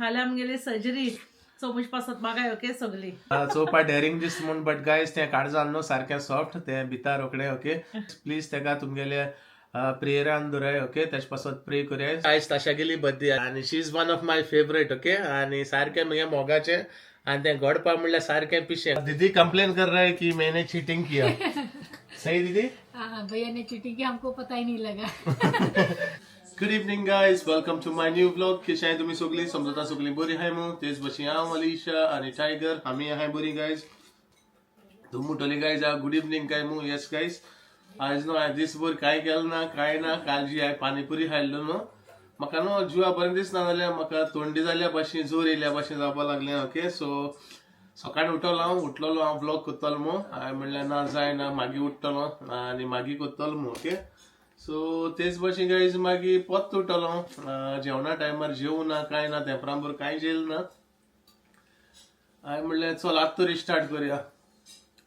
फाल्यां आमगेली surgery, so मुज पासत मागाय. ओके सगळी. चोवपा डेरिंग दीस म्हूण, बट गायज तें काळजान न्हू सारकें सॉफ्ट तें भितर रोखडें. ओके, प्लीज तेका तुमगेले प्रेयरान दवराय. ओके, तेजे पासत प्रे करया. आयज ताशागेली बर्थडे आनी she is one of my favourite. Okay, आनी सारकें म्हगे मोगाचें आनी तें घडपा म्हणल्यार सारकें पिशें. दीदी कंप्लेन कर रहा है कि मैंने चीटिंग किया. सही दीदी? हाँ, भैया ने चीटिंग की, हमको पता ही नहीं लगा. Good evening guys, welcome to my new vlog. कशें आहाय तुमी सगळीं? समजता सगळीं बरी आहाय मू. तेच भशेन हांव, अलिशा आनी टायगर आमी आहाय बरी गायज. तूं म्हणटली गायज गुड इवनींग काय मू? येस गायज, आयज न्हू हांवें दीसभर कांय केलें ना, कांय ना. काल जी हांवें पानीपुरी खायल्लो न्हू, म्हाका न्हू जिवा बरें दिसना जाल्यार, म्हाका थंडी जाल्या भाशेन, जोर येयल्या भाशेन जावपाक लागलें. ओके, सो सकाळीं उठलो हांव, उठलेलो हांव व्लॉग करतलो मू. हांवें म्हणलें ना, जायना, मागीर उठ्ठलो आनी मागीर करतलो मू. ओके, सो तेच भशेन गायज मागीर परत उठलो, जेवणा टायमार जेवूं ना, कांय ना, तेंपरांबर कांय जेल ना. हांवें म्हणलें चल आतां तरी स्टार्ट करुया.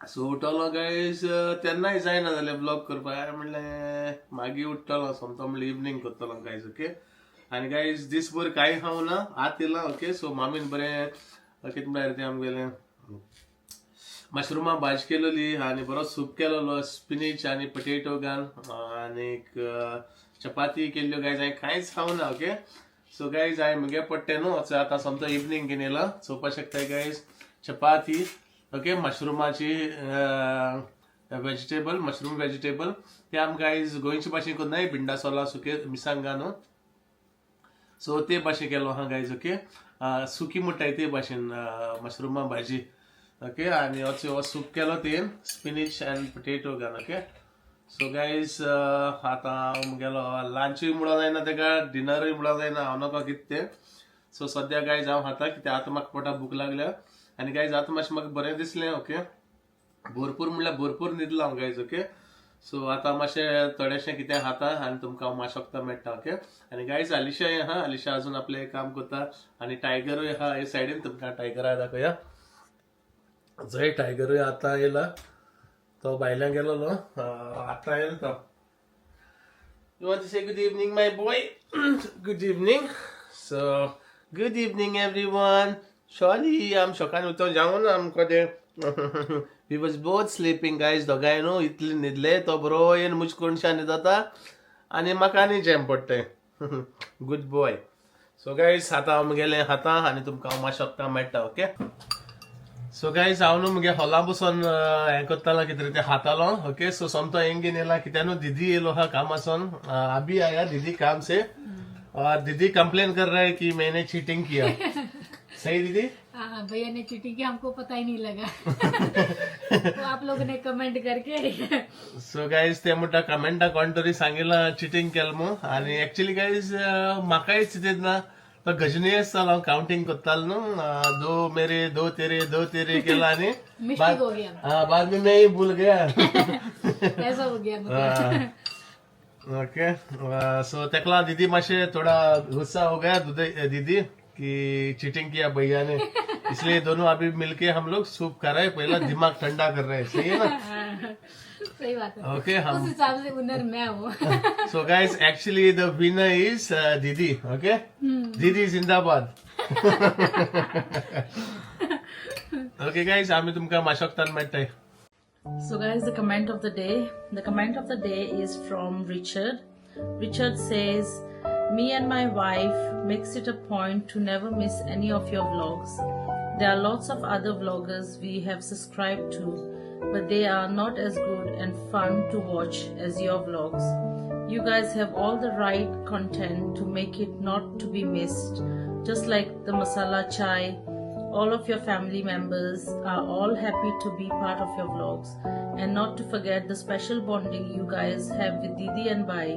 सो उठलो गायज, तेन्नाय जायना जालें व्लॉग करपाक. हांवें म्हणलें मागीर उठ्ठलो, सोमतो म्हणलें इवनींग करतलो गायज. ओके, आनी गायज दीसभर कांय खावं ना, आत येयलां. ओके, सो मामीन बरें कितें म्हळ्यार तें आमगेलें मशरुमा भाजी केलेली आनी बरो सूप केलेलो स्पिनीच आनी पटेटो घाल आनीक चपाती केल्ल्यो. गायज, हांवें कांयच खावं ना. ओके, सो गायज हांवें म्हगे पडटें न्हू, आतां सोमतो इवनींग घेवन येयला. चोवपाक शकताय गायज, चपाती, ओके, मशरुमाची वेजिटेबल, मशरूम वेजिटेबल. ते आम गायज गोंयचे भाशेन करनाय, भिंडा सोला सुके मिरसांग न्हू, सो ते भाशेन केलो आहा गायज. ओके, सुकी म्हणटाय ते भाशेन मशरुमा भाजी. ओके, आनी हो सूप केलो तेन स्पिनीच अँड पटेटो घाल. ओके, सो गायज आतां हांव म्हगेलो लंचूय म्हणून जायना तेका, डिनरूय म्हणून जायना, हांव नाका कितें तें. सो सद्या गायज हांव खाता, कित्याक आतां म्हाका पोटाक भूक लागल्या. आनी गायज आतां मातशें म्हाका बरें दिसलें. ओके, भरपूर म्हणल्यार भरपूर न्हिदलो हांव गायज. ओके, सो आतां मातशें थोडेशें कितें खाता आनी तुमकां हांव मातशें वखदां मेळटा. ओके, आनी गायज अलिशाय आहा, अलिशा अजून आपलें काम करता आनी टायगरूय आहा हे सायडीन. तुमकां टायगरा दाखोवया. जंय टायगरूय आतां येयला, तो भायल्यान गेलोलो, आतां येयला तो. You want to say good evening, my boy? Good evening. So, good evening, everyone. Sorry, I'm सकाळी उठून जावन आमकां ते we was both sleeping, guys. दोगांय न्हू इतले न्हिदले, तो बरो येवन मुज कोणशान न्हिदता आनी म्हाका आनी जॅम पडटय. Good boy. सो गायज, आतां हांव म्हगेलें खाता आनी तुमकां हांव मातशें वखदां मेळटा. ओके, सो गायज हांव न्हू म्हगे हॉला बसून हें करतालो, कितें तें खातालो. ओके, सो सोमतो हेंगेन येयला, कित्याक न्हू दीदी येयलो आहा कामासून. अभी आया दीदी काम से और दीदी कंप्लेन कर रहा है कि मैंने चीटिंग किया. सही दीदी? हाँ, भैया ने चीटिंग की, हमको पता ही नहीं लगा. तो आप लोगों ने कमेंट करके सो गायज ते म्हणटा कमेंटा कोण तरी सांगिलां चिटींग केलें म्हूण. आनी एक्चुली गायज म्हाकाय चिंतत ना, तो गजनीच जालो. हांव काउंटींग करतालो न्हू, दो मेरे, दो तेरे, दो तेरे केला आनी मिस्टेक हो गया. हाँ, बाद में मैं ही भूल गया. ऐसा हो गया मतलब. ओके, सो तेकला दीदी मातशें थोड़ा गुस्सा हो गया दीदी कि चीटिंग किया भैया ने. इसलिए दोनों अभी मिलके हम लोग सूप खा रहे हैं, पहला दिमाग ठंडा कर रहे हैं. सही है ना? हाँ, सही बात है. ओके, हम उस हिसाब से विनर मैं हूँ. So guys, actually the winner is Didi. Okay, Didi जिंदाबाद. Okay guys, आम्ही तुमका माशोकतान मेळटाय. So, guys, the comment of the day. The comment of the day is from Richard. Richard says, "Me and my wife makes it a point to never miss any of your vlogs. There are lots of other vloggers we have subscribed to, but they are not as good and fun to watch as your vlogs. You guys have all the right content to make it not to be missed. Just like the masala chai, all of your family members are all happy to be part of your vlogs, and not to forget the special bonding you guys have with Didi and Bhai.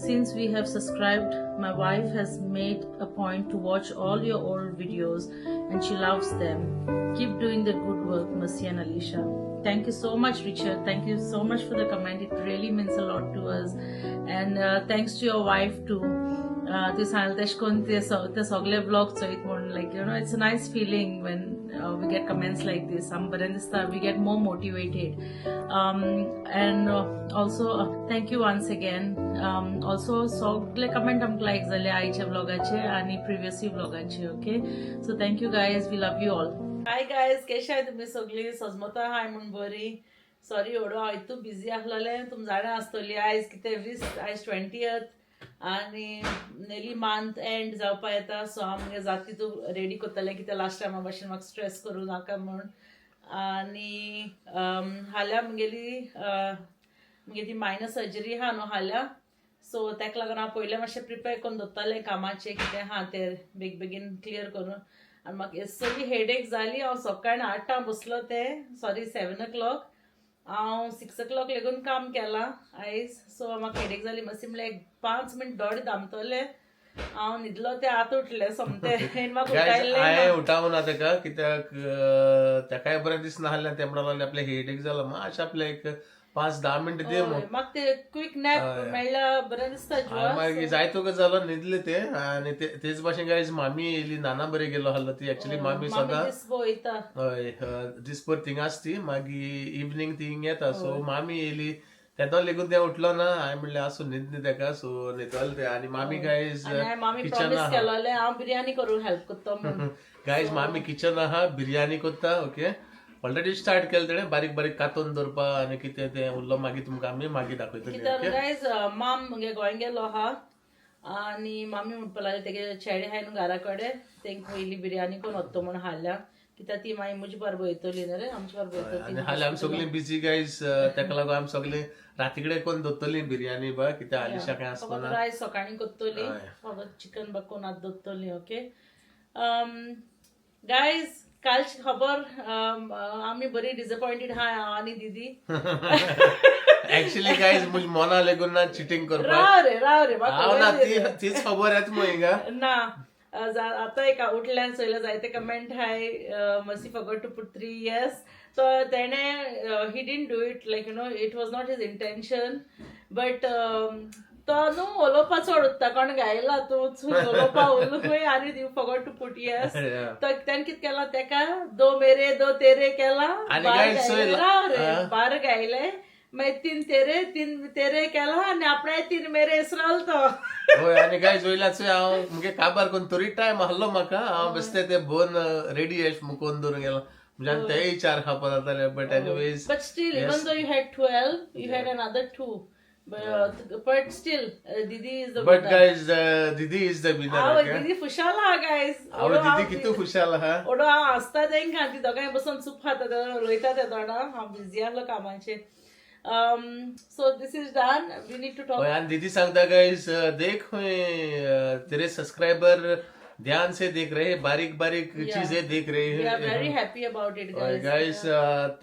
Since we have subscribed, my wife has made a point to watch all your old videos and she loves them. Keep doing the good work, Masi and Alicia." Thank you so much, Richard. Thank you so much for the comment. It really means a lot to us. And thanks to your wife too. ते सांगलें तेश कोन्न ते सगळे vlog चोयत म्हूण, like it's a nice feeling when we get comments like this. आम बरें दिसता, we get more motivated. And also thank you once again. Also सगळे कमेंट आमकां लायक जाले आयच्या व्लॉगाचे आनी प्रिवियसूय व्लॉगाचे. Okay, so thank you guys, we love you all. Hi guys, केशे आहाय तुमी सगळीं? सजमता हाय म्हूण बरी. सॉरी एवढो हांव इतू बिजी आसलेलें, तुम जाणा आसतली आयज कितें 20, आयज 20th आनी नेली मंथ एंड जावपा येता. सो हांव मुगे जाती तूं रेडी करतलें कित्याक लास्ट टायमा भाशेन म्हाका स्ट्रेस करूं नाका म्हूण. आनी हाल्यां मुगेली मायनर सर्जरी आहा न्हू हाल्यां, सो ताका लागून हांव पयलें मातशें प्रिपेर करून दवरतालें कामाचें कितें आहा तें बेग बेगीन क्लियर करून. आनी म्हाका सगळी हेडेक जाली. हांव सकाळीं 8 बसलो तें, सॉरी 7 o'clock, हांव 6 o'clock लेगून काम केलां आयज. सो म्हाका हेडेक जाली मातशी, म्हणल्यार एक 5 मिनट दोळे दामतले, हांव न्हिदलो ते आतां उठलें सोमतें. म्हाका गायज, हांवें उठायलें. उठावना ताका कित्याक ताकाय बरें दिसना आहलें. तें म्हणून लागलें आपलें हेडेक जाला, मातशें आपलें एक 5-10 मिनटां दी म्हूण. म्हाका ते क्विक नॅप मेळ्ळ्यार बरें दिसता आनी जिवा. मागीर जायतो जालो न्हिदले ते. आनी तेच भाशेन गायज, मामी येयली, नाना बरें गेलो आहलो. ती एक्चुली मामी सदां दीस वयता. हय, दीसभर थिंगा आसती, मागीर इवनींग ती हिंग येता. सो मामी येयली तेदो लेगून तें उठलो ना. हांवें म्हणलें आसूं, न्हिद तेका. सो न्हिदले ते. आनी मामी गायज आनी हांवें मामी किचन प्रॉमीस आहा. केलोलें हांव बिरयानी करूंक हेल्प करतो म्हूण. गायज, मामी किचन आहा, बिरयानी करता. ओके, ऑलरेडी स्टार्ट केलें तेणें बारीक बारीक कातोन दवरपा आनी कितें तें उरलो मागीर तुमकां आमी मागीर दाखयतली. कित्याक ओके गायज, माम मुगे गोंय गेलो आहा आनी मामी म्हणपा लागली तेगे चेडे आहाय न्हू घरा कडेन, तेंका पयली बिरयानी करून वता म्हूण हाडल्या, कित्याक ती मागीर म्हजे बारबर वयतली न्हू रे, आमचे बारबर वयतली. आनी हालीं आमी सगळीं बिजी गायज, तेका लागून आमी सगळीं राती कडेन कोण दवरतली बिरयानी बा, कित्याक हालीं कांय फकत आसपाना. रायस सकाळीं करतली, फकत चिकन बा कोण आतां दवरतली. ओके गायज, कालची खबर आमी बरी डिसअपॉयंटेड आहा, हांव आनी दिदी. एक्चुअली गायज, म्हजी मना लेगून ना चिटींग करपाक. राव रे, राव रे, म्हाका हांव ना खबर ती तीच खबर येता मग हिंगा. ना आतां एक उठल्यान चोयलें जायते comment high, Mercy forgot to put 3 years. So तेणे he didn't do it, like it was not his intention, but तो न्हू उलोवपा चड उत्ता, कोण गायला तूं उलोवपा उलोवपा आनी you forgot to put yes. तो तेणें कितें केलां, तेका दो मेरे दो तेरे केला. आनी बार guys, गायले, राव रे, हा. बार गायले, मागीर 3 तेरे 3 तेरे केला आनी आपणें 3 मेरे इसराल तो. हय, आनी गायज वयल्याच हांव मुगे काबार करून तरी टायम आहलो म्हाका. हांव बेश्टे ते बोन रेडी एश मुकोवन दवरून गेलो, म्हणजे तेय 4 खावपा जाताले, but anyways. But still, even though you had 12, you had another 2. But still, Didi is the but winner. Guys, Didi is the winner. हांव दिदी खुशाल आहा गायज. हांव दिदी कितू खुशाल आहा. ओडो हांव आसता तेंकां, ती दोगांय बसून सूप खाता तेन्ना उलयता ते तोंडा. हांव बिजी आहलो कामाचेर. So this is done. We need to talk. हय, आनी दीदी सांगता गायज, देख खंय तेरे सब्सक्राइबर ध्यान से देख रहे हैं, बारीक बारीक चीजें देख रहे We are हैं. very happy about it, हय guys. Guys,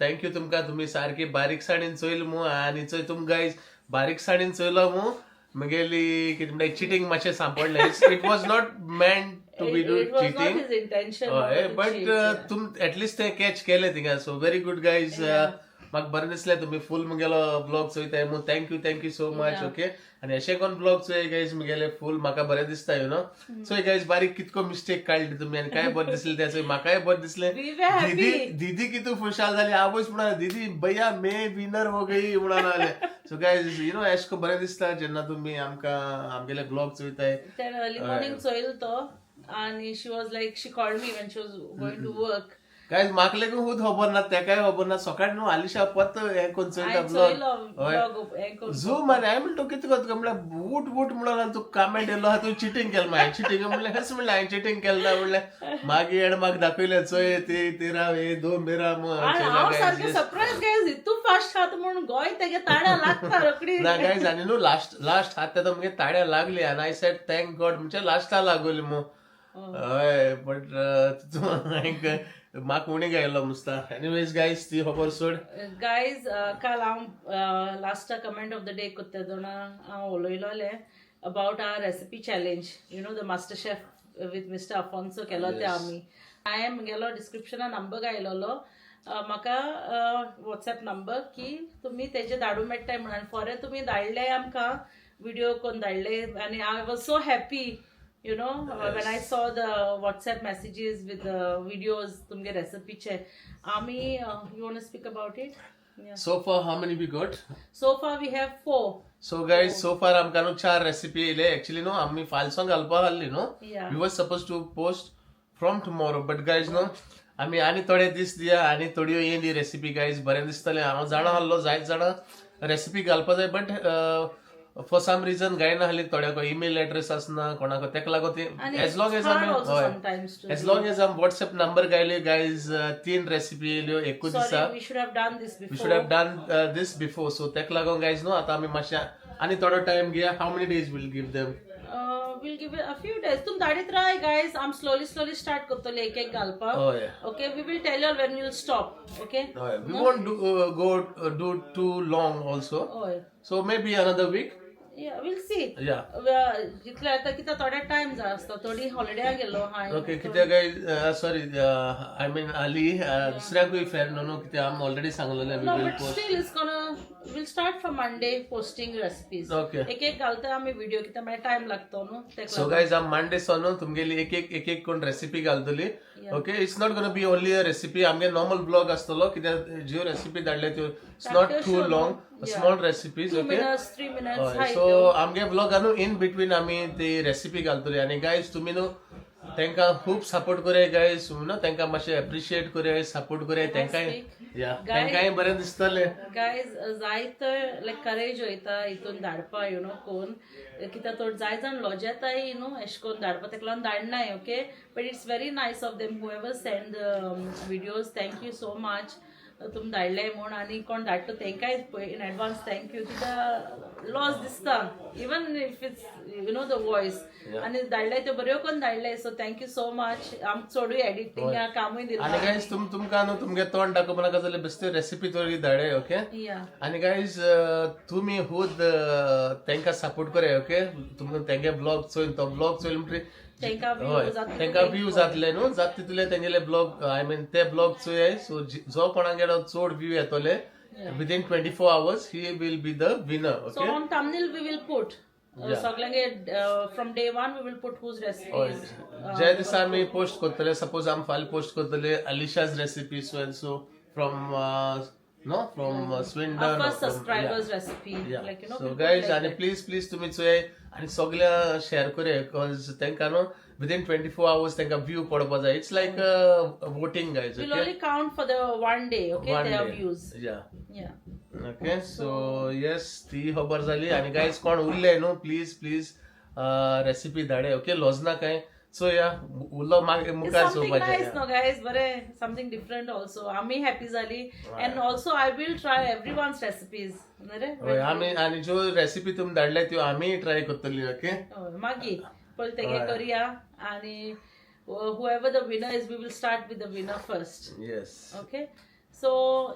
thank you तुमकां, तुमी सारकी बारीकसाणेन चोयल मू. आनी चोय तुम गायज, बारीकसाणेन चोयलो मू, मुगेली कितें म्हणटा चिटींग मातशें सांपडलें. It was not meant to be It, do it was not cheating. his intention हय, to but cheat. Yeah. तुम एटलिस्ट ते कॅच केले थिंगा, सो व्हेरी गुड गायज. म्हाका बरें दिसलें तुमी फूल मुगेलो ब्लॉग चोयताय मू. Thank you, thank you so much. Okay, आनी अशें कोण ब्लॉग चोय गायज मुगेले फूल, म्हाका बरें दिसता you know. So guys, बारीक कितको मिस्टेक काडली तुमी आनी काय बरें दिसलें तें चोय, म्हाकाय बरें दिसलें. We were happy. दीदी, दीदी कितू खुशाल जाली. आवयस म्हणा दीदी, भैया मे विनर हो गई म्हणून लागले. सो गायज, you know एशको बरें दिसता जेन्ना तुमी आमकां आमगेले ब्लॉग चोयताय. Then early morning चोयल तो आणि she was like, she called me when she was going to work. Guys, म्हाका लेगून खूद खबर ना, तेकाय खबर ना. सकाळी न्हू आलिशा पत्त हें कोण चोयता हांवें ब्लॉग. चोयलो हय. ब्लॉग हें करून. झूम, आनी हांवें म्हणटा कितें करता म्हणल्यार वूट वूट म्हणून तूं कमेंट येयलो आहा, तूं चिटींग केलें. हांवें चिटींग म्हणलें, हेच म्हणलें हांवें चिटींग केलें ना म्हणलें. मागीर हेणें म्हाका दाखयलें, चोय ते तेरा हे दो मेरा. आणि हांव सारकें सरप्रायज गायज, इतू फास्ट खात म्हणून गोंय तेगे ताड्या लागता रोखडी. ना गायज, आनी न्हू लास्ट लास्ट हात तेदो मुगे ताड्या लागली आनी I said thank God, म्हणजे लास्टा लागोली मू. हय, बट तितून म्हाका उणी गायलो मुस्ता. एनिवेज गायज, ती खबर सोड. गायज, काल हांव लास्टा कमेंट ऑफ the day कोत्ता तेदोना हांव उलयलोलें about our recipe challenge, the Master Chef with Mister Afonso केलो ते आमी. हांवें म्हगेलो डिस्क्रिप्शना नंबर घायलोलो. म्हाका वॉट्सएप नंबर की तुमी तेजे धाडूं मेळटाय म्हणून. आनी फोरे तुमी धाडले आमकां व्हिडिओ कोन्न धाडले आनी I was so happy when I saw the WhatsApp messages with the videos तुमगे रेसिपीचे. आमी, you want speak about it? So far how many we got? So far we have 4. So guys, so far आमकां न्हू चार recipe येयले. Actually न्हू आमी फालसो घालपाक आहली न्हू. We was suppose to post from tomorrow, but guys न्हू आमी आनी थोडे दीस दिया आनी थोड्यो येयली रेसिपी गायज. बरें दिसतलें. हांव जाणा आहलो जायत जाणां रेसिपी घालपा जाय, बट फॉर सम रिजन गायना आहली. थोड्याक ईमेल एड्रेस आसना कोणाक, तेका लागून ती एज लॉंग एज आमी, हय, एज लॉंग एज आमी वॉट्सएप नंबर गायले गायज, तीन रेसिपी येयल्यो एकूच दिसा. We should have done this we should have done this before. So तेका लागून गायज न्हू आतां आमी मातशें आनी थोडो टायम घेया. How many days will give them? Will give a few days. तुम धाडीत राय गायज. आम स्लोली स्लोली स्टार्ट करतले एक एक घालपाक. हय. Okay, we will tell you when will stop, okay? हय, we won't go do too long also. हय. So maybe another week. Yeah, we'll see. जितले आतां कित्याक थोडे टायम जाय आसता, थोडी हॉलिडे गेलो हांव. ओके, कित्याक guys, sorry, I mean Ali, दुसऱ्यांकूय फेर न्हू न्हू, कित्याक आमी ऑलरेडी सांगलेलें we No, will but post. still it's gonna, we'll start from Monday posting recipes. एक एक घालता आमी व्हिडिओ, कित्याक मागीर टायम लागतो न्हू तेका. सो गायज, आम मंडे सान न्हू तुमगेली एक एक एक एक कोण रेसिपी घालतली. Okay, it's not gonna be only a recipe. आमगे नॉर्मल ब्लॉग आसतलो, कित्याक ज्यो रेसिपी धाडल्या त्यो it's not too long, small recipes. 2 okay minutes, 3 minutes high. So आमगे ब्लॉगान न्हू इन बिटवीन आमी ती रेसिपी घालतली. आनी गायज, तुमी न्हू तांकां खूब सपोर्ट करया गायज, न्हू तांकां मातशें एप्रिशिएट करया, सपोर्ट करया तांकां. या, तांकांय बरें दिसतलें. गायज, जायत लायक करेज वयता हितून धाडपा, you know, कोन कित्याक थोड जाय जाण लॉजेताय न्हू एशें कोन्न धाडपा, तेका लागून धाडनाय. Okay, but it's very nice of them, whoever send videos. Thank you so much तुमी धाडले म्हूण. आनी कोण धाडटा तेंकांय इन एडवान्स thank you, कित्याक लॉस दिसता even if it's the voice. आनी धाडले त्यो बऱ्यो कोन्न धाडले, so thank you so much. आमकां चडूय एडिटींगा कामूय आनी दिलां. गायज, तुमकां न्हू तुमगे तोंड दाखोवपा नाका जाल्यार बेश्टे रेसिपी तरी धाडे, ओके? या. आनी गायज, तुमी खूद तांकां सपोर्ट करया, ओके? तुमकां तेंगे ब्लॉग चोय, तो ब्लॉग चोयल म्हणटकीर तेंकां हय view जाता. तांकां व्यू जातले न्हू, जाता तितले तेंगेले ब्लॉग, I mean ते ब्लॉग चोय. सो जो कोणागेलो चड व्यू येतले within 24 hours, he will be the winner. So okay on thumbnail we will put सगळ्यांगे, from day one we will put whose recipes. ज्या दिसा आमी पोस्ट करतले, सपोज आमी फाल्यां पोस्ट करतले Alisha's recipe so and so from no from Swindon. First subscribers recipe, like. So we'll put guys, like आनी that. Please please तुमी चोय आनी सगळ्या शेअर करया, because तांकां न्हू विदीन 24 आवर्स तांकां व्यू पडपा जाय. It's like voting, guys. We'll okay only count for the one day, okay, one their day. views. या. ओके, सो येस, ती खबर जाली. आनी गायज, कोण उरले न्हू, please please recipe Dhade, okay? लॉजना काय. सो या, उरलो मागीर It's मुखार something चोवपाचें. nice, no guys, बरे, something different also. आमी happy जाली and also I will try everyone's recipes. न्ही रे? हय, आमी आनी ज्यो रेसिपी तुमी धाडल्या त्यो आमी ट्राय करतली, ओके? हय, मागीर पयलीं तेगे करया आनी whoever the winner is, we will start with the winner first. Yes. Okay, so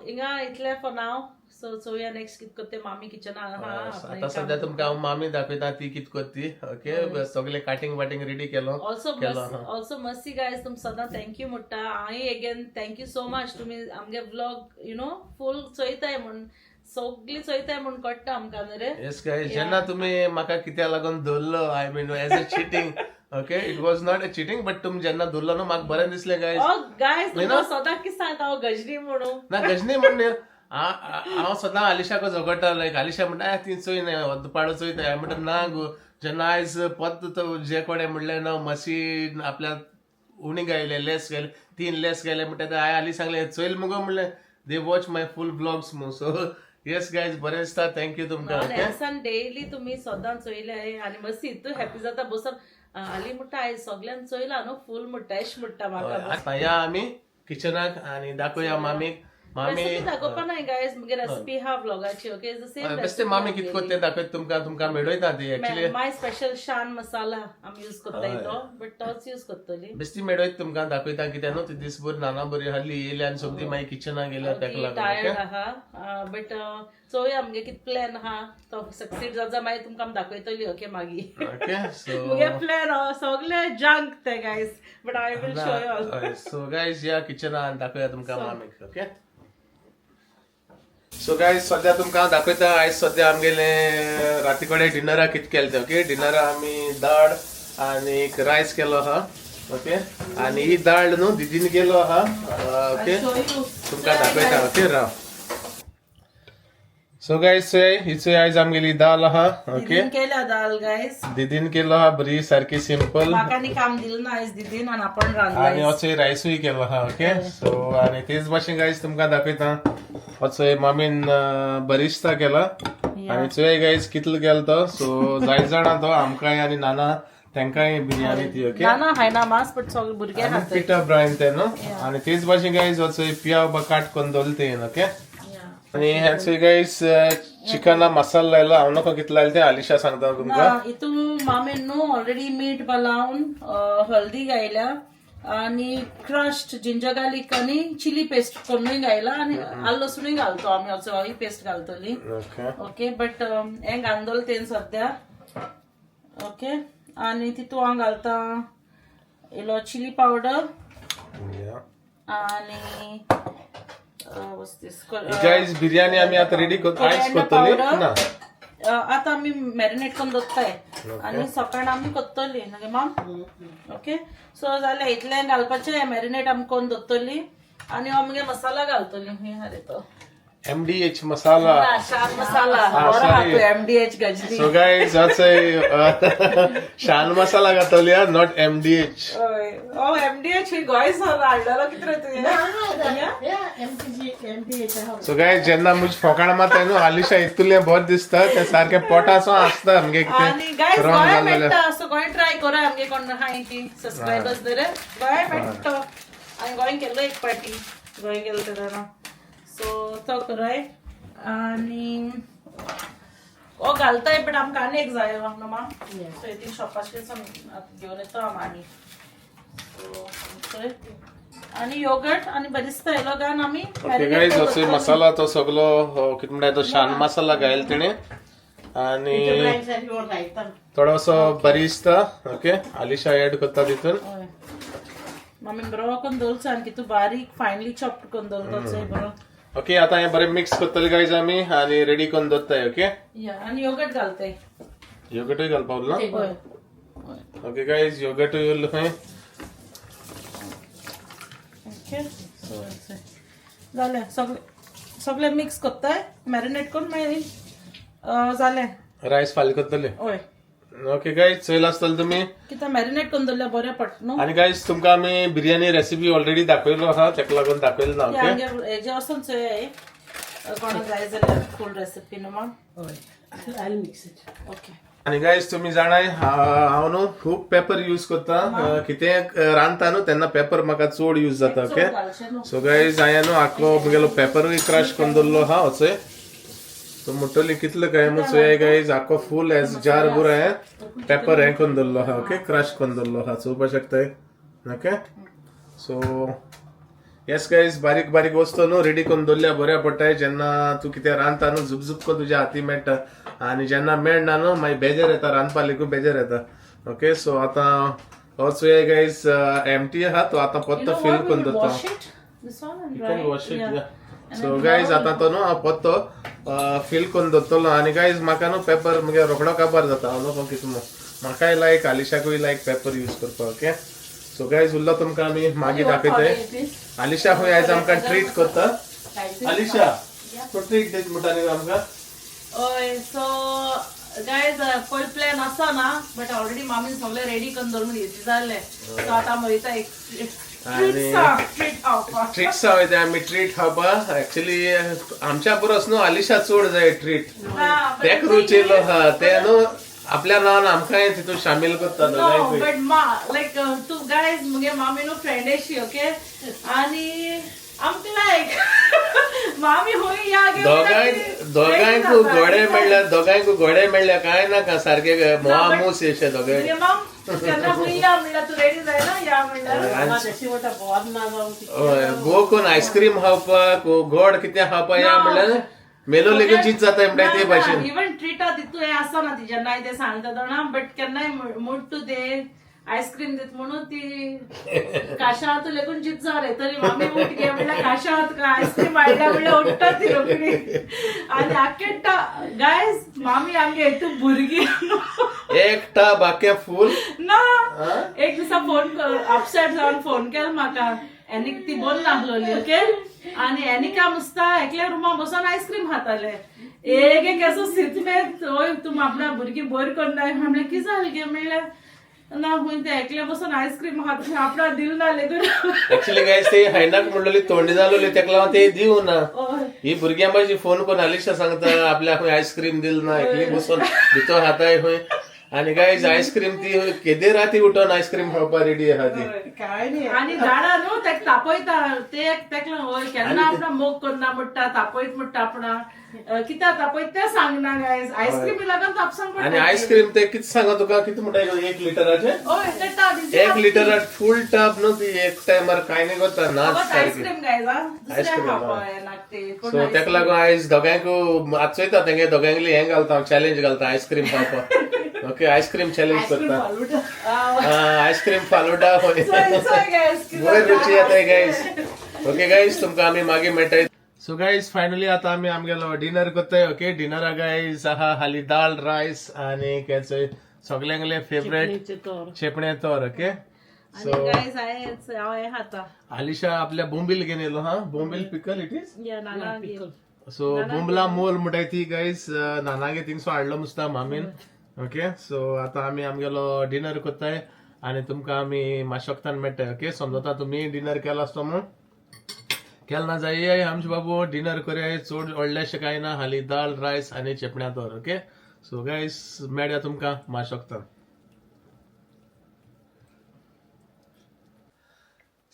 हिंगा इतलें फॉर नाव. सो चोवया नेक्स्ट कित करते मामी किचना आहा. आतां सद्या तुमकां हांव मामी दाखयता ती कित करती, ओके? सगळें काटींग वाटींग रेडी केलो. ऑल्सो केलो, हा. ऑल्सो मर्सी गायज, तुम सदां thank you म्हणटा. हांवें again thank you so much. तुमी आमगे व्लॉग you know फूल चोयताय म्हूण, सगळी चोयताय म्हूण कळटा आमकां न्ही रे? येस गायज, जेन्ना तुमी म्हाका कित्या लागून धरलो, I mean as a cheating, okay, it was not a cheating, but तुमी जेन्ना धरलो न्हू, म्हाका बरें दिसलें गायज. ओ गायज, तुमकां सदां कितें सांगता हांव, गजनी म्हणून. ना, गजनी म्हण न्ही. हांव सदां आलिशाक झगडटा. लायक आलिशा म्हणटा, ती चोय न्ही पाडो चोयता. हांवें म्हणटा ना गो. जेन्ना आयज पत्त तो जे कोणें म्हणलें ना मशीन आपल्या उणी गायले, लेस गायले, तीन लेस गायले म्हणटा, ते हांवें आली सांगलें, चोयल मुगो म्हणलें, they watch my full vlogs मु. सो येस गायज, बरें दिसता, thank you तुमकां, ओके? सन डेली तुमी सदां चोयले आनी मातशी हितू हॅपी जाता बसून. आली म्हणटा, आयज सगळ्यान चोयला न्हू फूल म्हणटा, एश म्हणटा म्हाका. आतां या आमी किचनाक आनी दाखोवया मामीक. मामी रेसिपी दाखोवपा नाय गायज, मुगे रेसिपी हा व्लॉगाची, ओके? Is the same. बेश्टे मामी कित कोत्ता तें दाखयता तुमकां, तुमकां मेळयता ती एक्चुअली. माय स्पेशल शान मसाला आमी यूज करताय तो, बट तोच यूज करतली. बेश्टी मेळयता तुमकां, दाखयता कित्याक न्हू ती दीसभर नाना बरी हाली येयली आनी सोमती मागीर किचनाक गेल्या तेका लागून. टायर्ड आहा, बट चोवया आमगे कित प्लॅन आहा तो सक्सीड जाता, मागीर तुमकां आमी दाखयतली, ओके मागीर. ओके सो मुगे प्लॅन सगळे जंक ते guys, but I will show you all. So guys, या किचनान दाखोवया तुमकां मामीक. ओके सो गायज, सद्या तुमकां दाखयता आयज सद्या आमगेले राती कडेन डिनराक कितें केलें तें. ओके, डिनराक आमी दाळ आनी एक रायस केलो आहा. ओके, आनी ही दाळ न्हू दिदीन केलो आहा. ओके, तुमकां दाखयता. ओके राव. सो गायज, चोय ही चोय आयज आमगेली दाल आहा. ओके. दिदीन केल्या दाल गायज. दिदीन केलो आहा, बरी सारकी सिंपल. म्हाका आनी काम दिलें ना आयज दिदीन आनी आपण आनी रांदला. असो रायसूय केलो आहा. ओके सो आनी तेच भाशेन गायज तुमकां दाखयता, असो मामीन बरिस्ता केला आनी चोय गायज कितलो केलो तो. सो जाय जाणा तो आमकांय आनी नाना तेंकांय बिरयानी ती. ओके. ना ना खायना मांस, बट सगळे भुरगे आनी खातात. पिटा ब्रायन ते न्हू. आनी तेच भाशेन गायज असो पियाव बा काट करून दवरले तें. ओके, आनी हें चोय गायज चिकना मसाला लायलो. हांव नको कितलो लायलो तें, आलिशा सांगता तुमकां. हितून मामीन न्हू ऑलरेडी मीठ लावन हळदी घायल्या आनी क्रश्ड जिंजर गार्लिक आनी चिली पेस्ट करूनय घायला आनी आल्ल लसणूय घालतो आमी, असो ही पेस्ट घालतली. ओके. ओके, बट हें घालून दवरलें तें सद्या. ओके, आनी तितू हांव घालता इल्लो चिली पावडर आनी what's this? गायज, बिरयानी आमी आतां रेडी आयज करतली ना? आतां आमी मॅरिनेट करून दवरताय आनी सकाळ आमी करतली नगे माम. ओके, सो जालें, इतलें घालपाचें, मॅरिनेट आमी करून दवरतली आनी हांव मगे मसाला घालतली हे अरे तो एमडीएच मसाला. ना, शान मसाला बरो sorry. आहा. एमडीएच गजनी. सो गायज, शान मसाला घातली, not MDH. हय, ओ एमडीएच ही गोंय सावन हाडलेलो कितें रे तुवें? सो गायज, जेन्ना मुज फोकाण मारता न्हू, आलिशा इतुलें बरें दिसता तें, सारकें पोटासो आसता आमगे. आनी कितें गायज रॉंग गोंय जालें जाल्यार मेळटा, सो गोंय ट्राय करा. आमगे कोण आहाय ती सबस्क्रायबर्स दरे, गोंय मेळटा. हांवें गोंय केल्लो एक पाटी, गोंय गेलो तेन्ना, सो तो कराय आनी ओ घालताय, बट आमकां आनी एक जायो न्हू मा. सो ती शॉपाचेर घेवन येतो आम. आनी सो चोय, आनी योगर्ट आनी बरिस्ता येयलो घालून आमी ओके गायज, असो मसाला तो सगलो हो, कितें म्हणटा तो शान मसाला घायल तिणें आनी थोडोसो बरिस्ता. ओके, आलिशा एड करता तितून. हय, मामीन बरो करून दवरचो आनी तितू बारीक फायनली चॉप करून दवरतो चोय बरो. ओके, आता हें बरें मिक्स करतले गायज आमी आनी रेडी करून दवरताय. ओके. या, आनी योगर्ट घालताय. योगर्टूय घालपा उरला. हय. ओके गायज, योगर्टूय उरलो खंय. ओके, सो जालें, सगळें सगळें मिक्स करताय, मॅरिनेट करून मागीर जालें. रायस फाल्यां करतले. हय. ओके गायज, चोयला आसतले तुमी. कित्याक मॅरिनेट करून दवरल्यार बरें पडटा न्हू. आनी गायज, तुमकां आमी बिरयानी रेसिपी ऑलरेडी दाखयलो आहा, तेका लागून दाखयलो ना. ते ओके. आमगे हेजे वचून चोय, कोणाक जाय जाल्यार फूल रेसिपी न्हू मा. ओके. आनी गायज, तुमी जाणाय हांव न्हू खूब पेपर यूज करता. कितें रांदता न्हू तेन्ना पेपर म्हाका चड यूज जाता. ओके. घालचें न्हू. सो गायज, हांवें न्हू आख्खो म्हगेलो पेपरूय क्रश करून दवरलो आहा. अचोय सो म्हणटली कितलो काय म्हूण. चोय गायज, आख्खो फूल एज जार भर हांवें पेपर हें करून दवरलो आहा. ओके, क्रश करून दवरलो आहा, चोवपाक शकताय. ओके, सो येस गायज, बारीक बारीक वस्तू न्हू रेडी करून दवरल्या बऱ्या पडटाय. जेन्ना तूं कितें रांदता न्हू, झुपझुप करून तुज्या हाती मेळटा आनी जेन्ना मेळना न्हू मागीर बेजार येता, रांदपा लेगून बेजार येता. ओके, सो आतां हो चोय गायज एमटी आहा तो, आतां परतो फील करून दवरता. Wash it, this one, and You dry can it. wash it, Yeah. yeah. So guys, आतां तो न्हू हांव परतो फील करून दवरतलो. आनी गायज, म्हाका न्हू पेपर मुगे रोखडो काबार जाता. हांव न्हू कितें म्हूण, म्हाकाय लायक, आलिशाकूय लायक पेपर यूज करपाक. ओके, सो गायज, उरलो तुमकां आमी मागीर दाखयतय. आलिशा खंय आयज आमकां ट्रीट करता. आलिशा, तूं ट्रीट दीत म्हणटा न्ही आमकां. हय, सो गायज, पयर प्लॅन आसा ना, बट ऑलरेडी मामीन सगळें रेडी करून दवरून घेतली जालें. सो आतां आमी वयता एक आनी ट्रीट खावपाक. ट्रीट्स वयता आमी ट्रीट खावपाक. एक्चुली आमच्या परस न्हू आलिशा चड जाय ट्रीट. तेक रूच येयलो आहा ते न्हू आपल्या नांवान आमकांय तितून शामील करता नो दोगांयकूय. बट मा लायक तूं गायज, मुगे मामी न्हू फ्रेंड एशी, ओके, आनी आमकां लायक मामी हुंय या गे दोगांयकू घोडे मेळ्ळ्या, दोगांयकू घोडे मेळ्ळ्या, काय नाका सारखे मोहा मूस येशे दोगांय. माम केन्ना हुंय या म्हणल्यार तूं रेडी जायना या म्हणल्यार. हय, गो कोण आयस्क्रीम खावपाक गोड कितें खावपाक या म्हणल्यार मेलो लेगीत जीत जाता म्हणटा ते भाशेन. इवन ट्रिटा तितू हें आसना ती जेन्नाय ते सांगता जाणा, बट केन्नाय mood to they ice cream दित म्हणून ती काशांत लेगून जीत जालें तरी मामी उठ गे म्हणल्यार काशांत काय आयस्क्रीम हाडल्या म्हणल्यार उठ्ठा ती रोखडी आनी आकेट्टा. गायज, मामी आमगे हितू भुरगीं एक टब आख्खे फूल. ना, एक दिसा फोन अपसेट जावन फोन केलो म्हाका एनीक, ती बोल नासलोली. ओके, आनी एनिका मुसता एकल्या रुमा बसोन आयस्क्रीम खाताले. एक एक असो सितमेत ओय तूं आपल्या भुरगीं बोर करनाय. म्हणलें कितें जालें गे? म्हणल्यार ना खूंय ते एकले बसोन आयस्क्रीम खाता, आपणा दिल ना लेगून. ऍक्च्युली गायज, ते हायनाक म्हणलोली तोंडी जालोली, तेका लागून ते दिवना. हय. ही भुरग्यां भाशेन फोन करून आलिशा सांगता आपल्याक खंय आयस्क्रीम दिल ना, एकली बसून भितर खाताय खंय. आनी गायज, आयस्क्रीम ती केदे राती उठोन आयस्क्रीम खावपा रेडी आहा ती. काय न्ही. आनी झाडां न्हू तेका तापयता ते तेका. हय, केन्ना आपणा मोग करना म्हणटा, तापयत म्हणटा आपणा. कित्याक तापयत तें सांगना गायज, आयस्क्रीम लागून तापसांक आनी पडटा. आयस्क्रीम ते कितें सांगा तुका, कितें म्हणटा, एक लिटराचे? हय, ते टब. एक लिटराक फूल टब न्हू ती, एक टायमार कांय न्ही करता नाच सारकी. आयस्क्रीम गायज, दुसऱ्या आयस्क्रीम, खावपा येना ते. सो तेका लागून आयज दोगांयकू आज चोयता, तेंगे दोगांयली हें घालता, चॅलेंज घालता आयस्क्रीम खावपाक. ओके, ice cream challenge करता, आयस्क्रीम फालुडा. बरी रुची येता गायज. ओके गायज, तुमकां आमी मागीर मेळटाय. सो गायज, फायनली आतां आमी आमगेलो डिनर करताय. ओके, डिनरा गायज आहा हाली दाल रायस आनी सगल्यांगले फेवरेट चेपणे तोर. ओके, सो गायज, हांव हें खाता. आलिशा आपल्या बोंबील घेवन येयलो हा, बोंबील पिकल it is. या नाना. सो बोंबला मोल म्हणटाय ती गायज, नानागे थिंगसो हाडलो मुसता मामीन. ओके, सो आतां आमी आमगेलो डिनर करताय आनी तुमकां आमी मातशे वखदान मेळटाय. ओके, समजता तुमी डिनर केलो आसतो म्हूण. केल ना जाय आमचे बाबू, डिनर करया. चड व्हडलेशें कांय ना, हाली दाल रायस आनी चेपण्या तोर. ओके, सो गायज, मेळया तुमकां मातशे वखदान.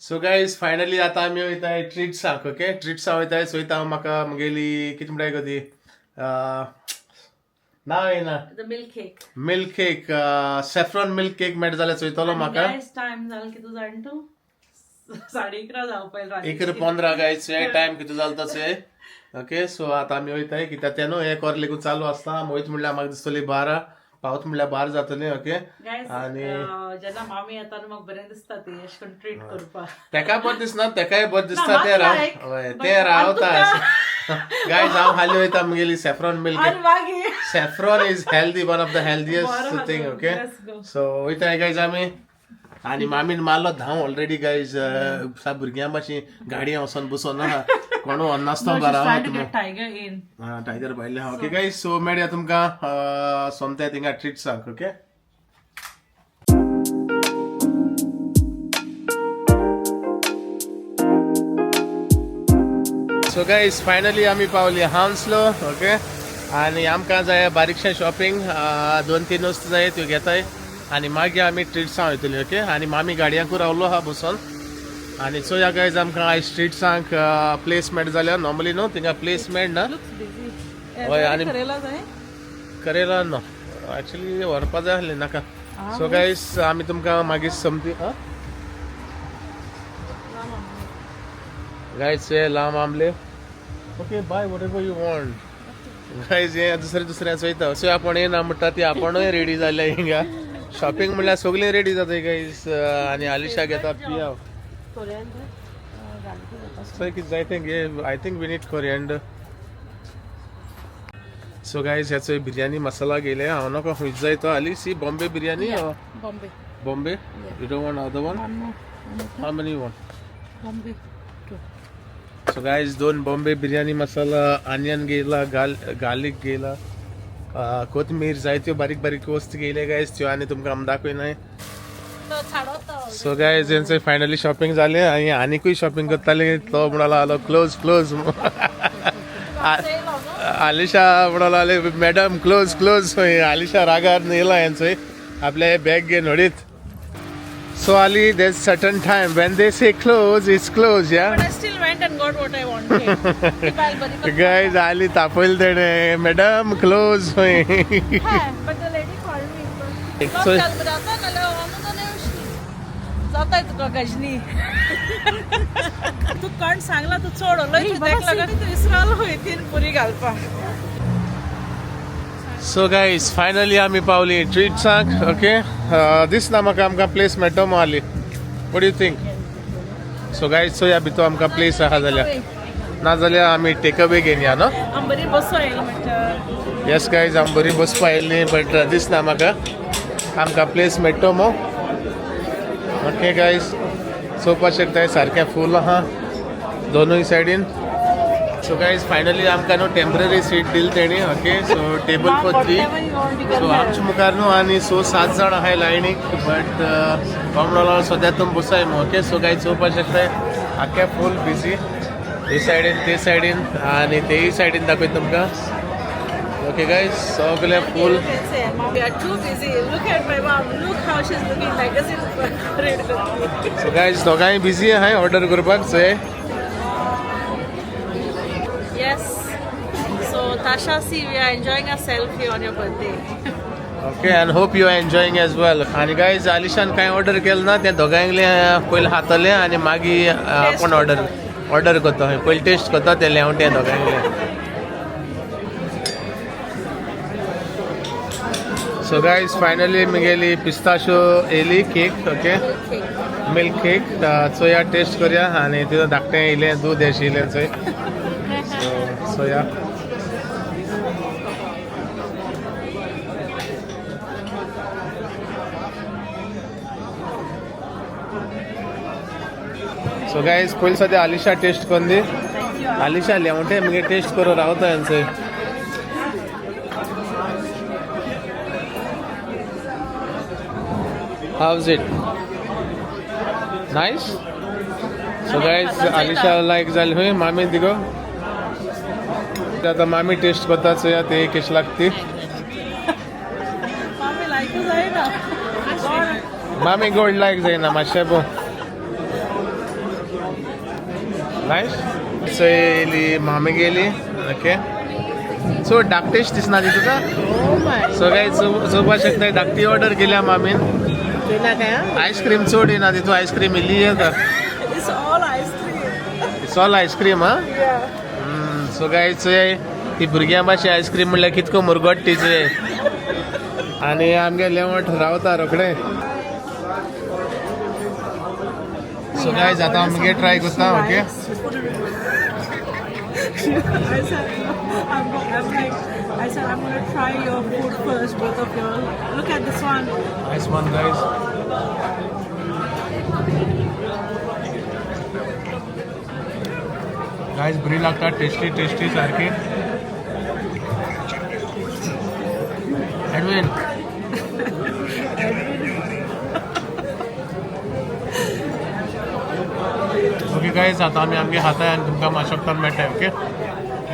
सो गायज, फायनली आतां आमी वयताय ट्रिट्साक. ओके, ट्रिट्साक वयताय. चोयता हांव, म्हाका म्हगेली कितें म्हणटाय गो ती, नांव येना. The milk cake. Milk cake, saffron milk cake मेळटा जाल्यार चोयतलो म्हाका. गायज, टायम जालो कितू जाण तूं? 11:30 जावपा येयला. 11:15 गायज, टायम कितू जालो तशें. ओके, सो आतां आमी वयताय कित्याक तें न्हू एक वर लेगून चालू आसता. आमी वयता म्हणल्यार म्हाका दिसतली 12, पावत म्हणल्यार 12 जातली. ओके. गायज, आनी जेन्ना मामी येता न्हू म्हाका बरें दिसता ती अशें करून ट्रीट करपाक. तेका बरें दिसना, तेकाय बरें दिसता. ना, तें राव. म्हाका हय, like, तें but रावता. आनी गायज, हांव हाली वयता म्हगेली सॅफ्रॉन मिल्क. आनी मागीर saffron is healthy, one of the healthiest बरो thing. Okay. Let's go. So वयता गायज आमी. आनी मामीन मारलो धांव ऑलरेडी गायज. सा भुरग्यां भाशेन गाडयेन वचोन बसोन आहा, कोणू व्हरनासतो घरा. Tiger in. हा, टायगर भायले आहा. ओके गायज, सो मेळया तुमकां सोमते थिंगा ट्रिट्सांक. ओके. सो गायज, फायनली आमी पावली हाउन्सलो. ओके, आनी आमकां जाय बारीकशें शॉपिंग, दोन तीन वस्तू जाय त्यो घेताय आनी मागीर आमी ट्रिट्सां वयतली. ओके, आनी मामी गाडयांकू रावलो आहा बसोन. आनी चोया गायज, आमकां आयज स्ट्रिट्सांक प्लेस मेळटा जाल्यार. नॉर्मली न्हू थिंगा प्लेस मेळना. हय, आनी करेला जाय. करेला नो, ऍक्च्युली व्हरपा जाय आसलें नाका. सो गायज, आमी तुमकां मागीर समती. गायज, हे लांब आमले. Okay, buy whatever you want. Guys, हे दुसरे दुसऱ्या चोयता. सो आपूण येना म्हणटा ती आपूणय रेडी जाल्या. हिंगा शॉपिंग म्हणल्यार सगळीं रेडी जाता गायज. आनी आलिशा घेता पियाव. सो कितें जाय तें घे. I think we need coriander. So guys, ह्याचो biryani masala घेयले. हांव नाका खंयच जाय तो. आली सी Bombay biryani. Bombay. Bombay. You don't want other one? How many want? Bombay. So guys, दोन बॉम्बे बिर्याणी मसाला, आनियन घेयला, गार्लिक घेयला, कोथमीर, जायत्यो बारीक बारीक वस्तू घेयले गायज त्यो. आनी तुमकां आमी दाखयनाय. सो गायज, हेंचे फायनली शॉपिंग जालें आनी आनिकूय शॉपिंग करताले. तो म्हणलो आलो क्लोज क्लोज. आलिशा म्हणलो आले मॅडम क्लोज क्लोज. आलिशा रागार येयला हेंचोय आपले बॅग घेवन हडीत. So Ali, there's certain time when they say close, it's close, yeah. But I still went and got what I wanted. ती बायल बरी करता. Guys, Ali तापयले तेणे, madam close. But the lady called me. So- जाता नाल्यार अनुदान येवशी जाताय तुका गजनी. तूं कोण सांगला तूं चड उलय तूं तेका लागून तूं विसरालो खंय तीन पुरी घालपाक. सो गायज, फायनली आमी पावली ट्रीट्साक. ओके, दिसना म्हाका आमकां प्लेस मेळटलो मो Ali. What you think? So guys, चोया भितर आमकां प्लेस आहा जाल्यार, ना जाल्यार आमी टेक अवे घेवन या न्हू. आमी बरी बसो येयली म्हणटा. येस गायज, आमी बरी बसपा येयल्ली, बट दिसना म्हाका आमकां प्लेस मेळटलो मो. ओके गायज, चोवपाक शकताय सारकें फूल आहा दोनूय सायडीन. सो गायज, फायनली आमकां न्हू टेम्पररी सीट दिली तेणी. Okay, so table for 3. So आमच्या मुखार न्हू आनी स सात जाण आहाय लायनीक, बट कोमडो सद्या तुमी बसाय मग. ओके, सो गायज, चोवपाक शकताय आख्खे फूल बिजी, हे सायडीन ते सायडीन आनी तेय सायडीन दाखयता तुमकां. ओके गायज, सगळे फूल. We are too busy. Look at my mom. Look how she's looking. Magazine read करती. सो गायज, दोगांय बिजी आहाय ऑर्डर करपाक चोय. Yes. So Tasha, see, we are enjoying our selfie on your birthday. Okay, and hope you are enjoying as well. आनी guys, आलिशान कांय order केलें ना, तें दोगांयले पयलीं खातलें आनी मागीर आपूण ऑर्डर करता. पयलीं टेस्ट करता तें लेवटें दोगांयले. सो गायज, फायनली म्हगेली पिस्ताशो येयली केक. Okay, milk cake. चोया, टेस्ट करया. आनी तितून धाकटें येयलें दूद आशिल्लें चोय. सो चोया. सो गायज, पयलीं सद्या आलिशा टेस्ट करून दी. आलिशा लेवटे मगे टेस्ट करून रावता हेंचे. How's it? Nice? So guys, Alisha like जाली खंय. मामी दिगो, आतां मामी टेस्ट करता, चोया ते कशी लागती. मामी लायक जायना. मामी गोड लायक जायना मातशें पळोव. नायस. चोय येयली मामी गेली. ओके, सो धाकटेश दिसना ती तुका. सो गायज, चोवपाक शकता धाकटी ऑर्डर केल्या मामीन. आयस्क्रीम चड येना तितून, आयस्क्रीम इल्ली येता. It's all ice cream. It's all ice cream हा. Yeah. So guys, चोय ती भुरग्यां भाशेन आयस्क्रीम म्हणल्यार कितको मुरगट ती चोय. आनी आमगे लेवट रावता रोखडें. सो गायज, आतां आमगे ट्राय करता. Okay. I said, I'm like, I said, I'm gonna try your food first, both of you. Look at this one. Nice one, guys. Guys, बरी लागता, टेस्टी टेस्टी सारकी. एडविन. ओके गायज, आतां आमी आमगे खाताय आनी तुमकां मातशें वखदान मेळटा. ओके,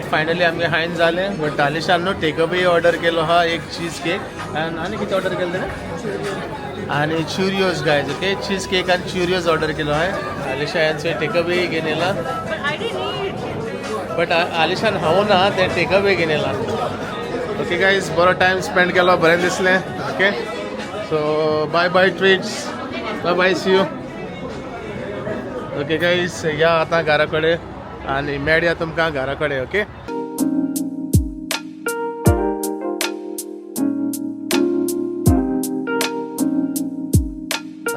फायनली आमगे खायन जालें, बट आलिशान न्हू टेक अवे ऑर्डर केलो आहा एक चीज केक आनी कितें ऑर्डर केलें तेणें आनी चुरियोज गायज. ओके, चीज केक आनी चुरियोज ऑर्डर केलो हांवें. आलिशा हांवें टेक अवे घेवन येयला. But I didn't eat. But आलिशान हांव ना तें टेक अवे घेवन येयला. ओके गायज, बरो टायम स्पेंड केलो, बरें दिसलें. Okay, so bye bye Treats, bye bye, see you. Okay guys, या आतां घरा कडेन आनी मेळया तुमकां घरा कडेन. ओके.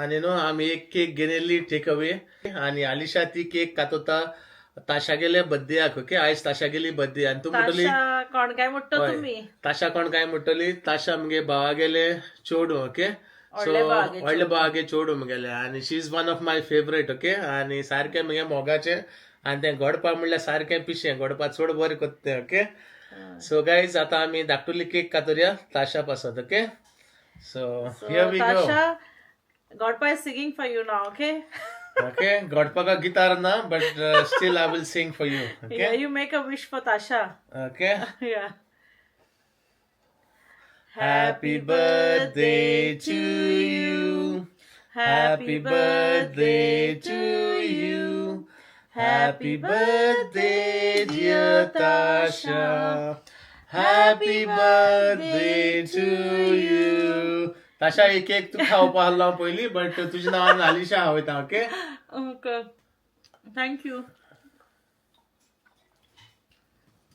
आनी न्हू आमी एक केक घेवन येयल्ली टेक अवे आनी आलिशा ती केक कातोता ताशागेले बड्डेयाक. ओके, आयज ताशागेली बड्डे आनी तूं म्हणटली ताशा कोण काय म्हणटा हय. तुमी? ताशा कोण काय म्हणटली? ताशा मुगे भावागेले चेडूं. ओके, सो व्हडले भावागे. व्हडले भावागे चेडूं मुगेले आनी she is one of my favourite. Okay, आनी सारकें मुगे मोगाचें आनी तें गोडपा म्हणल्यार सारकें पिशें, गोडपा चड बरें करता तें. ओके, सो गायज, आतां आमी धाकटुली केक कातुरया ताशा पासत. Okay, so here we go. Tasha, Godpa is singing for you now, okay? Okay, गोडपाका गिटार ना, but still I will sing for you. Okay. Yeah, you make a wish for Tasha. Okay. Yeah. Happy birthday to you. Happy birthday to you. Happy birthday, dear Tasha. Happy birthday to you. Tasha, he cake तूं खावपा आहलो पयलीं, but तुज्या नांवान आलिशा हांव वयता, okay? Okay. Thank you.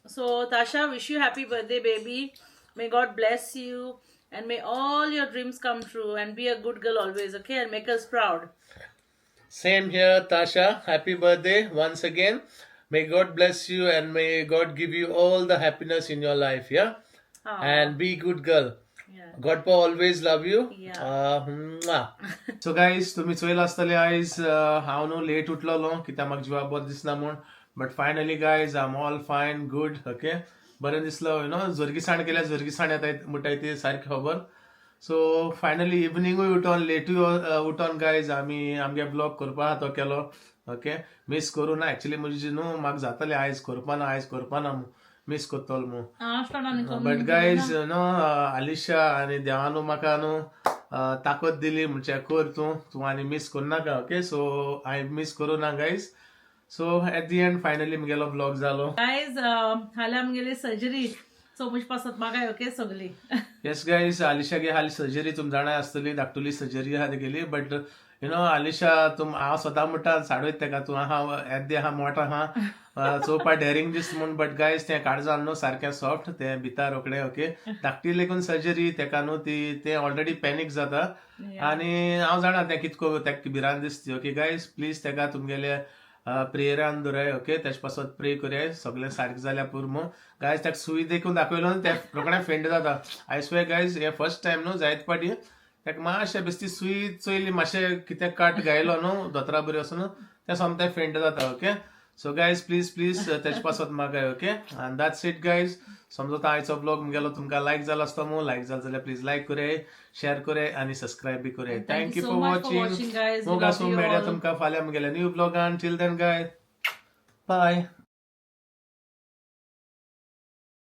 So, Tasha, wish you happy birthday, baby. May God bless you and may all your dreams come true and be a good girl always, okay? And make us proud. Same here, Tasha. Happy birthday once again. May God bless you and may God give you all the happiness in your life, yeah? Aw. And be good girl. Yeah. God always love you. Yeah. So guys, तुम्ही चोयला आसतले आयज, हांव न्हू late उठलेलो कित्याक म्हाका जिवा बरें दिसना म्हूण, but finally guys, I am all fine, good, okay. बरें दिसलो, you know, जोरगीसाण केल्या, जोरगीसाण येता म्हणटाय ती सारकी खबर. सो फायनली इवनिंगूय उठोन, लेटूय उठोन गायज आमी आमगे ब्लॉग करपा आहा तो केलो, ओके. मीस करूं ना. एक्चुली म्हजी न्हू म्हाका जातालें आयज करपा ना, आयज करपा ना, मीस करतलो म्हूण. बट गायज न्हू, आलिशा आनी देवान म्हाका न्हू ताकद दिली म्हणजे कर तूं, तूं आनी मीस करनाका, ओके. सो हांवें मीस करूं ना guys. So at the end finally म्हगेलो ब्लॉग जालो. गायज, हाल्या आमगेली सर्जरी, सो मुज पासत मागाय, ओके सगली. येस गायज, आलिशागे हाली सर्जरी, तुम जाणा आसतली, धाकटुली सर्जरी आहा तेगेली. बट you know Alisha, तुम हांव स्वता म्हणटा साडयत तेका, तूं आहा येद्दे आहा, मोठो आहा, चोवपा डेरिंग दीस म्हूण, बट गायज तें काळजान न्हू सारकें सॉफ्ट तें भितर रोखडें, ओके. धाकटी लेगून सर्जरी तेका न्हू ती तें ऑलरेडी पॅनीक जाता आनी हांव जाणा तें कितको तेका भिरांत दिसती, ओके. गायज प्लीज तेका तुमगेले प्रेयरान दवराय, ओके. तेजे पासत प्रे करयाय, सगळें सारकें जाल्यार पुरो म्हूण. गायज, ताका सुई देखून दाखयलो न्हू, तें रोखडें फेंट जाता. I swear guys, हें फर्स्ट टायम न्हू जायत पाटी ताका मातशें बेश्टी सुई चोयली, मातशें कितें काट गायलो न्हू दोतोरा बरी वचून, तें सोमतें फेंट जाता, okay. So guys, please please तेजे पासत मागाय, ओके. आनी that's it guys. समजता आयचो ब्लॉग मुगेलो तुमकां लायक जाला आसतो म्हूण. लायक जालो जाल्यार प्लीज लायक करयाय, शेअर करयाय आनी सबस्क्रायब बी करयाय. Thank you so for much for watching. Watching, guys. We मोग love आसूं, you मेळया all. तुमकां फाल्यां मुगेल्या new ब्लॉगान. Till then guys, bye.